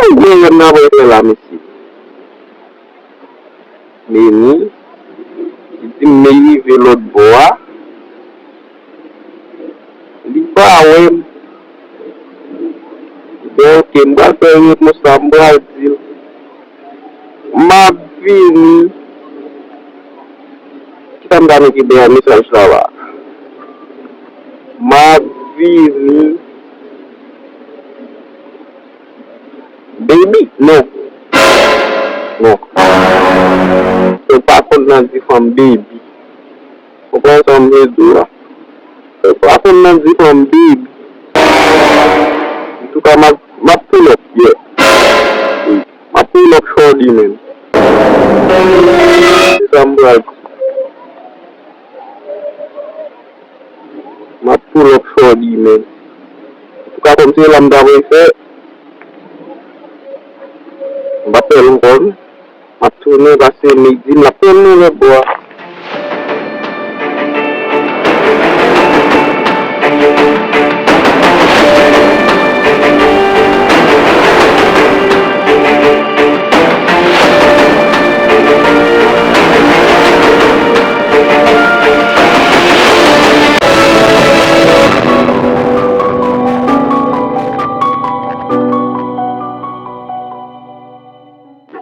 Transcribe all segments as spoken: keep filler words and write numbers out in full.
Ki dèyè m nan mwen fè la, mesye? Meni, li di m Meni rive lòt bò a. Li pa wè m. Li di, "Ok, m pral fè repons la, m pral di l. M ap vini." Kisa m ta mete dèyè mesaj sa la? "M ap vini." Baby? Non. Non. Yo pa konn nan di fanm baby. Konprann sa m vle di w la? Yo pa konn nan di fanm baby. Antouka, m ap, m ap pull up, yeah. M ap pull up shorty, man. Se sa m pral di. M ap pull up shorty, man. Antouka, kòm se la m ta vle fè, m p ap fè l ankò, non. M ap tounen, paske m di m ap tounen lòt bò a.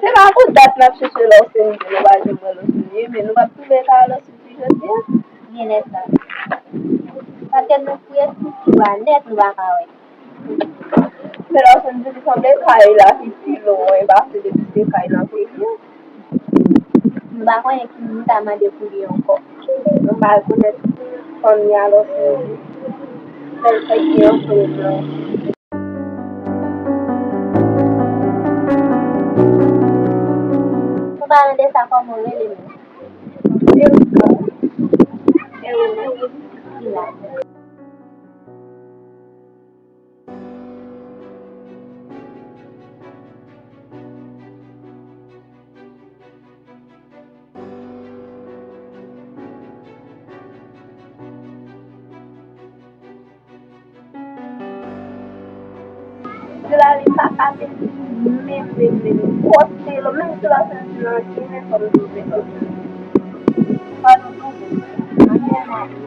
Se pa pou dat n ap chèche Lawson, nou pa jwenn Lawson, men nou p ap twouve kay Lawson pou jodi a. Genlè sa. Paske nou fouye tout ti bwa nèt, nou pa ka wè. Men Lawson di li sanble kay la ki pi lwen pase de tout kay nan peyi a. Nou pa konnen ki moun ta mande pou li ankò. Nou pa konnen fanmi a Lawson di. Sèl fèt gen yon sèl blan. Ou pa rele sa kòman w rele m? Erika. Erika. Ki la? Di la li pa ka te di menm, menm, menm kote l, menm si l ap fè di nan chimè, fò m twouve l. Fò nou twouve l. Ann ale.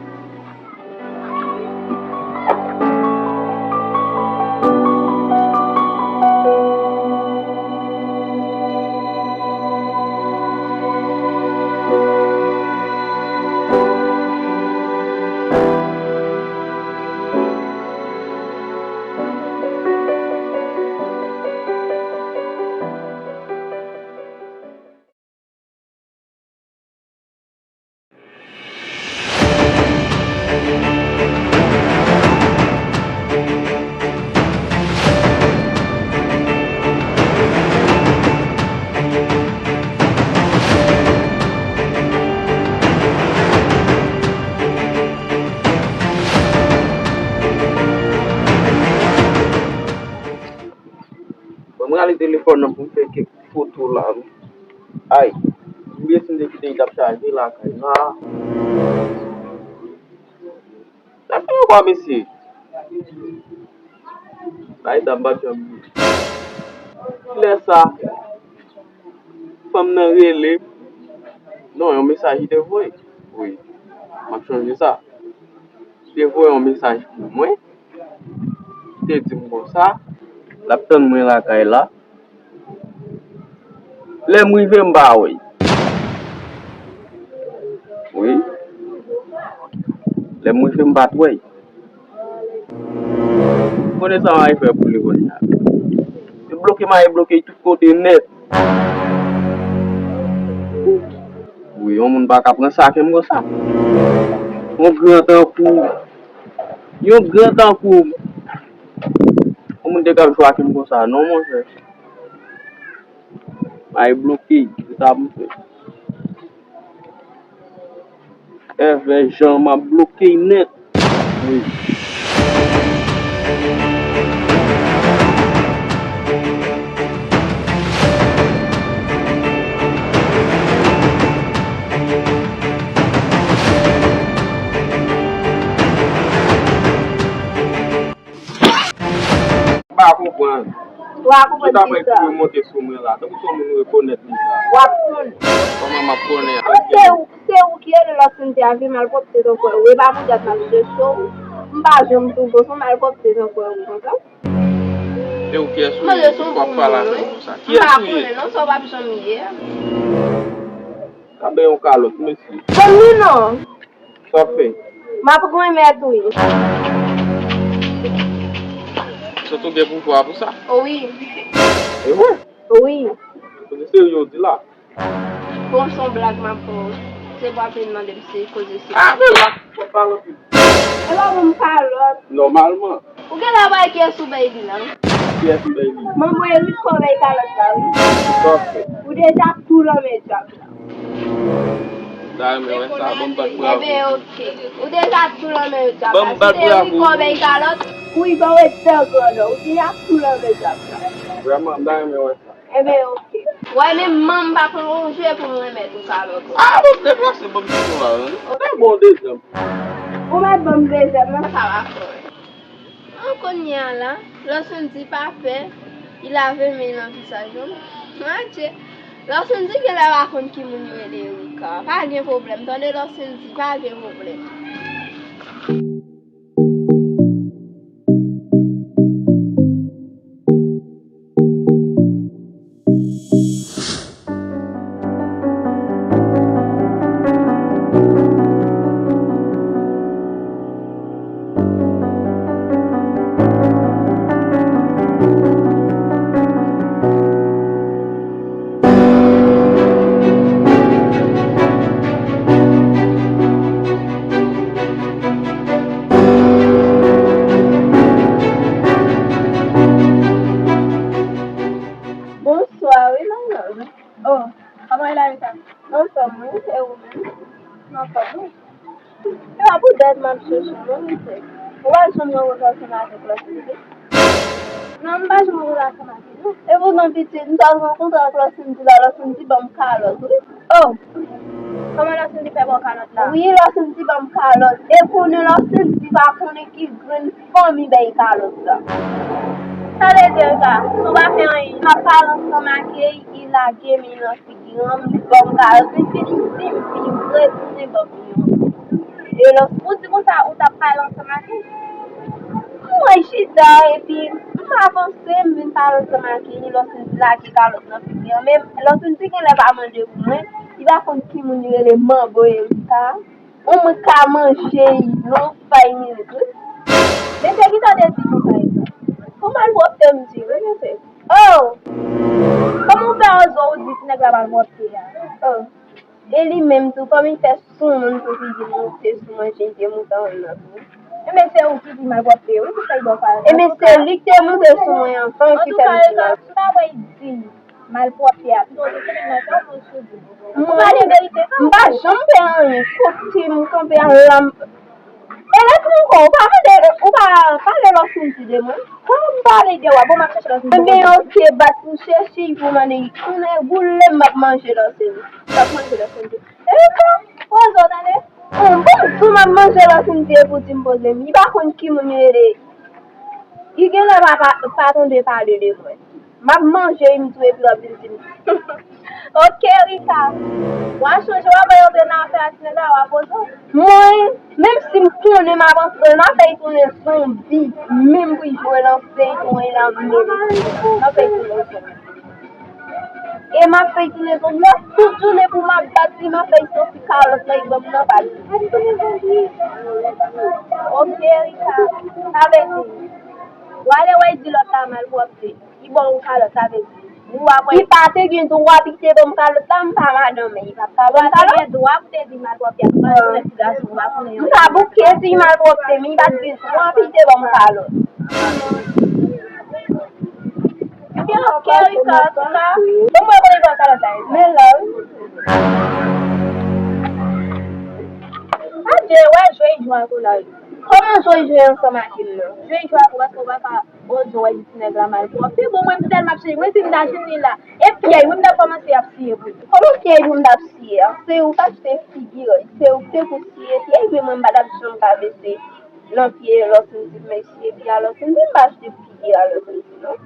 Bon, mwen rale telefòn nan pou m fè kèk foto la wi. Ay, m bliye si m te kite li t ap chaje lakay la. Sa fè ankò, mesye? Ay, sa m pa t janm bliye. Kilè sa? Fanm nan rele m. Non, yon mesaj li te voye. Wi, m ap chonje sa. Li te voye yon mesaj pou mwen. Li te di m konsa, l ap tann mwen lakay la. Lè m rive, m pa wè l. Wi. Lè m rive, m pa t wè l. Konnen sa m al fè pou li kounye a. Li bloke m, al bloke tout kote nèt. Wi, yon moun pa ka pran sa ke m konsa. Yon gran tankou, yon gran tankou, yon moun te ka jwe ak m konsa, non, monchè. Ay bloke, se sa pou m fè. Èvè jan m ap bloke nèt. Wi. M pa konprann. Ou pa konprann kisa. Ou ta bay kou monte sou mwen la, tankou se yon moun ou rekonèt deja. W ap konnen. Kòman m ap konnen? Se ou, se ou ki rele Lòsindi a vin malpwòpte tankou ou. E pa poutèt m ap chèche w. M pa janm twouve w se yon malpwòpte tankou ou, konprann? E ou kiyès ou ye? Poukisa w ap pale avè m konsa? Kiyès ou ye? M pa konnen non, sa w p ap janm ye. Ka bay yon kalòt, mesye. Ban m li non. Sa w ap fè? M ap renmèt ou li. Sòt ou gen pouvwa pou sa? Wi. E vre? Wi. Kote serye w di la? Bon, se yon blag m ap fè w. Se pa vin mande m si koze si. Ah, men la, w ap pale anpil. E pa pou m kalòt. Nòmalman. Ou genlè pa wè kiyès ou bay li la, wi. Kiyès m bay li? Manbo Erik fè w bay kalòt la, wi. Sa w ap fè? Ou deja tou lanmen djab la. Dayè, men wè sa, ban m bat bravo. Ebyen, oke. Ou deja tou lanmen djab la. Ban m bat bravo. Si se Erik fè w bay kalòt, wi, ban w ret dan grandè. Ou deja tou lanmen djab la. Vrèman, dayè, men wè sa. Ebyen, oke. Wè, menm manman m pa pran yon je pou m renmèt ou kalòt. Ah, bon, deplase, ban m ti konba, wi. Sa bon, dezyèm. Ou mèt ban m dezyèm nan, sa va fè. An, kounye a la, Lòsindi pa pè, li lave men l nan vizaj mwen. Adje, Lòsindi genlè pa konn ki moun yo rele Erika. Pa gen pwoblèm, tande Lòsindi, pa gen pwoblèm. Bonswa, wi, manman. Oh, kòman e la, Rita? Anfòm, wi, e ou menm? Anfòm, wi. Se pa poutèt m ap chèche w non, mesye. Ou pa janm rankontre ansanm avèk Lòsindi? Non, m pa janm rankontre ansanm avè l non. Epoutan, pitit, m t al rankontre ak Lòsindi la, Lòsindi ban m kalòt, wi. Oh! Kòman Lòsindi fè ba w kalòt la? Wi, Lòsindi ban m kalòt. E konnen Lòsindi pa konnen ki grenn fanmi bay kalòt la. Sa vle di, Rita, si w pa fè anyen, m ap pale ansanm ak li, li lage men l nan figi m, li ban m kalòt, li fin di m, li retounen ban m li ankò. E lòske ou di konsa, ou t ap pale ansanm ak li? Mwen chita, epi m avanse, m vin pale ansanm ak li, lòske li lage kalòt nan figi m. Men lòske li genlè pa mande pou mwen, li pa konn ki moun li rele Manbo Erika. Yon moun ka manje, yon fay minik, wi. Mesye, kisa w te di konsa, Rita? Pou malpwòpte m di, wi, mesye. Oh! Kòman w fè oze w di ti nèg la malpwòpte a? Oh! E li menm tou, kòm li fè sou moun sou figi l, monte sou manje, li te monte ann nan tou. Ebyen, se ou ki di malpwòpte, wi, ki fè l ba w kalòt. Ebyen, se li ki te monte sou mwen anvan ki fè m di mal. Antouka, Rita, si w ta wè l di malpwòpte a, pito w te fini nan kè w, pou w sou di. Ou pale verite, sa. M pa janm fè anyen. Kote m kanpe a la, m E lè tou ankò, ou pa mande, ou pa pale Lòsindi de mwen. Kòman m pale de ou a? Bon, m ap chèche Lòsindi. Ebyen, oke, bat pou chèche, pou mande, konnen goulè m ap manje Lòsindi. M ap manje Lòsindi. E bon, poze w tande. Bon, bon, tou m ap manje Lòsindi, epi w di m poze m. Li pa konn ki moun li rele. Li genlè pa, pa, pa tande pale de mwen. M ap manje, m tou, epi w ap vin di m. Oke, Rita. W a chanje, w a bay antre nan afè a ti nèg la, w a poze w. Mwen, menm si m konnen m ap antre, m ap fè l tounen zonbi. Menm pou l jwe nan feyton an la menm. M ap fè l tounen zonbi. E m ap fè l tounen zonbi. Lè tout jounen pou m ap bat li, m ap fè l santi kalòt la, li ban m nan pa li. Oke, Rita. Sa vle di, w ale wè l di lòt la malpwòpte. Li ba w kalòt, sa vle di, ou ap wè. Li pa te gen dwa pou te ban m kalòt la, m pa madanm, li pa t ka ban m kalòt. Li pa te gen dwa pou te di malpwòpte a, pou pa rekonèt ti gason, ou pa konnen yon. M ta bouke si li malpwòpte, men li pa t gen dwa pou te ban m kalòt. Ebyen, oke, Rita, antouka, bon, mwen konnen ban w kalòt la, men la, wi. Adje, wè, jwe jwe ak ou la, wi. Kòman jwe jwe ansanm ak li, non? Jwe jwe ak ou, paske ou pa ka. Ozo wè li ti nèg la malpwòpte. Bon, mwen m tèlman ap chèche. Mwen si m ta jwenn li la. E pyèy, wi, m t ap kòmanse ap siye pou li. Kòman pyèy pou m t ap siye a? Se ou k achte figi a. Se ou k te pou siye pyèy, men mwen m pa t ap janm ka bese nan pye Lòsindi, m siye pye a Lòsindi, m pa achte figi a Lòsindi, non.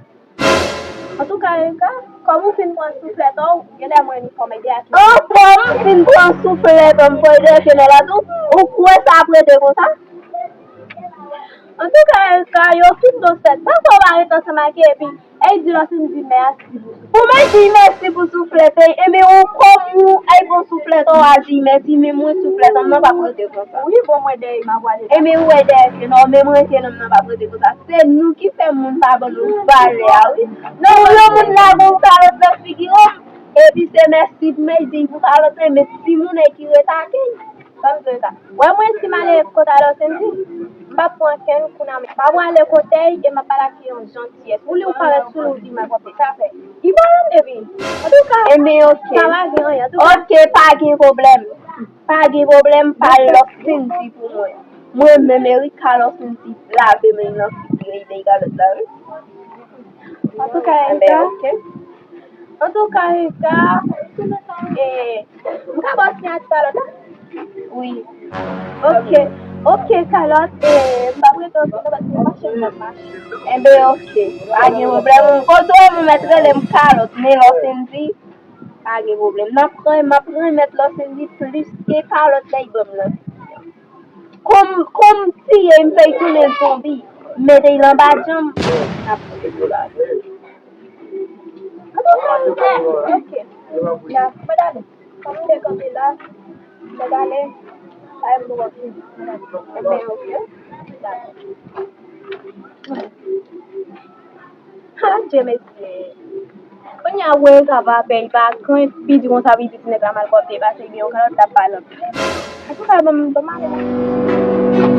Karika, kòm ou fin pran souflèt an, ou genlè mwen ni kòm ede ak. Oh, kòm m fin pran souflèt an, m pran ede ak nan la tou, ou kwè sa ap rete konsa? Antouka, Karika, yo fin bon fèt. Sa fè w pa ret ansanm ak yo epi, ey, di lòt, m di mèsi. Pou mwen di mèsi pou souflèt, ey, enben ou kòm ou, ey, pran souflèt an, w a di mèsi, men mwen souflèt an, m nan p ap rete konsa. Wi, bon, mwen dèyè, m ap wale. Enben ou wè dèyè, non, men mwen rete, non, m nan p ap rete konsa. Se nou ki fè moun pa ban nou valè a, wi. Non, yon moun lage yon kalòt nan figi w, epi se mèsi, mèsi pou kalòt lan, men timoun ki ret ak li. Sa m di sa. Wè mwen si m ale kot Alò Sendy, m p ap pran kenn kou nan men. M ap wale kote l e m ap pale ak li yon jantiyès. Ou li ou parèt sou li, ou di m ak w ap sa fè. Li pa renmen epi. Antouka, enben, ok. Sa pa gen anyen. Antouka, ok, pa gen pwoblèm. Pa gen pwoblèm, pa Alò Sendy pou mwen. Mwen menm, Erika Alò Sendy lave men l nan figi, li kalòt la, wi. Antouka, enben, Erika, ok. Antouka, Erika, e, m ka ba w siyati kalòt la? Wi. Ok. Ok, kalòt, e, m p ap rete anpil non, paske m mache, m ap mache. Enben, ok. Pa gen pwoblèm. Kote w mèt rele m kalòt, men Alò Sendy, pa gen pwoblèm. M ap ren-, m ap renmèt Alò Sendy plis ke kalòt lè l ban m nan. Kòm, kòm tiye m fè l tounen zonbi, m mete l anba djanm, n ap fè l la. Ok. Ya, mwen ale. Kòm m te kanpe la, mwen ale. Sa e m pou wòk. Enben, ok. Dakò. Ha, Dye mesye. Kounye a, wè, sa va fè, li pa kren, pi di konsa, pi di ti nèg la malpwòpte, pase gen yon kalòt l ap pale anpil. Antouka, ban m, ban m ale.